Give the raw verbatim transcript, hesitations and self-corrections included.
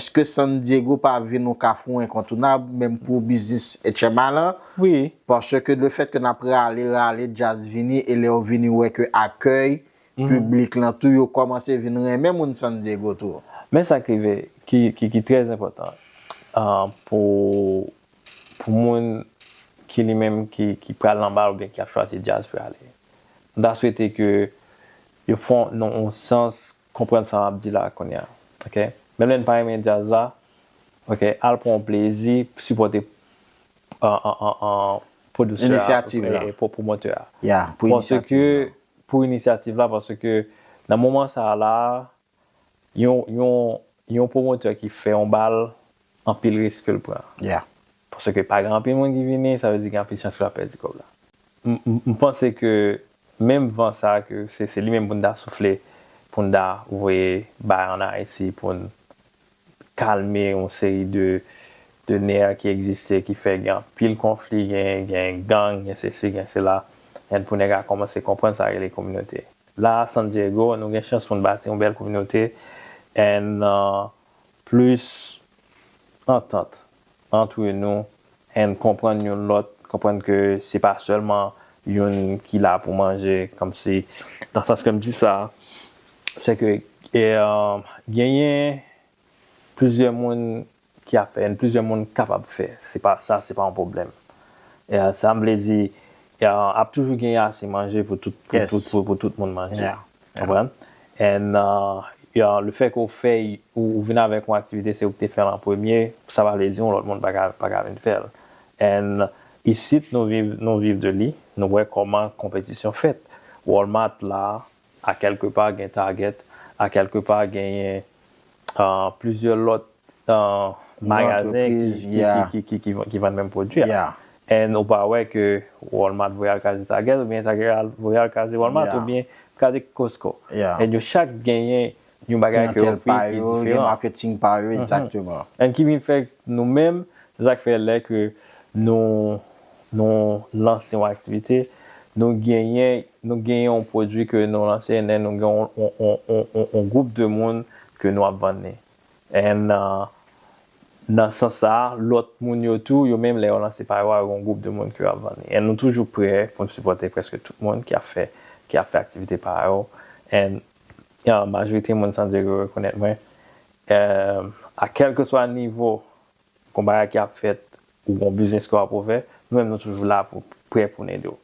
Èske San Diego pa vin yon kafou enkontounab, menm pou biznis H M I lan? Wi. Paske le fèt ke n ap rale, rale, djaz vini, e lè yo vini, wè ke akèy, piblik lan tou, yo kòmanse vin renmen moun San Diego tou. Men sa k rive, ki, ki, ki trè enpòtan uh, pou, pou moun ki li menm ki, ki pral nan bal oubyen ki ap chwazi djaz pou ale. M ta swete ke yo fè yon sans konprann sa m ap di la kounye a. Ok? Menm lè n pa renmen djaz la, ok, al pran yon plezi, sipòte uh, uh, uh, uh, pwodiktè a, Inisyativ la. E, e pwomotè a. Ya, pou Paske inisyativ la. Pou inisyativ la, paske nan moman sa a la, yon, yon, yon pwomotè ki fè yon bal, anpil risk ke l pran. Ya. Paske pa gen anpil moun ki vini, sa vle di gen anpil chans ke l ap pèdi kòb la. M- m- M panse ke menm van sa a ke se se li menm pou n ta soufle, pou n ta voye bay an Ayiti, pou n kalme yon seri de, de nè ki egziste, ki fè gen anpil konfli, gen, gen gang, gen sesi, gen sela, and pou nèg la kòmanse konprann sa rele kominote. La, San Diego, nou gen chans pou n bati yon bèl kominote, and uh, plis antant antre nou, and konprann youn lòt, konprann ke se pa sèlman youn ki la pou manje, kòmsi, nan sans ke m di sa, se ke e, uh, genyen plizyè moun ki ap fè, and plizyè moun kapab fè. Se pa sa, se pa yon pwoblèm. E, uh, sa m vle di, e, uh, ap toujou genyen ase manje pou tout, pou, Yes. tout, pou, pou tout moun manje. Yeah. Konprann? And uh, yeah, le fè ke w fè, ou, ou vin avèk yon aktivite, se ou ki te fè l an premye, sa pa vle di yon lòt moun pa ka, pa ka vin fè l. And isit, nou viv, nou viv de li, nou wè kòman konpetisyon fèt. Walmart la, a kèlke pa gen Target, a kèlke pa genyen uh, plizyè lòt uh, magazen Antrepriz, ki, ki, yeah. ki, ki, ki, ki, ki vann menm pwodui a. Yeah. And ou pa wè ke Walmart voye al kraze Target, oubyen Target al- voye al kraze Walmart, Yeah. oubyen kraze Costco. Yeah. And yo chak genyen yon bagay ke yo Kliyantèl ofri pa ki yo, gen diferan. Marketing pa yo, egzakteman. And ki vin fè nou menm, se sa k fè lè ke nou, nou lanse yon aktivite, nou genyen, nou genyen yon pwodui ke nou lanse, and then nou gen yon, yon, yon, yon, yon, yon gwoup de moun ke nou ap vann li. And uh, nan sans sa, lòt moun yo tou, yo menm lè yo lanse pa yo, a, yo gen yon gwoup de moun ke yo ap vann li. And nou toujou prè pou n sipòte prèske tout moun ki ap fè, ki ap fè aktivite pa yo. And uh, majorite moun San Diego rekonèt mwen. Uh, a kèlkeswa nivo yon bagay ki ap fèt ou yon biznis ke w ap ouvè, nou menm nou toujou la pou prè pou n ede w.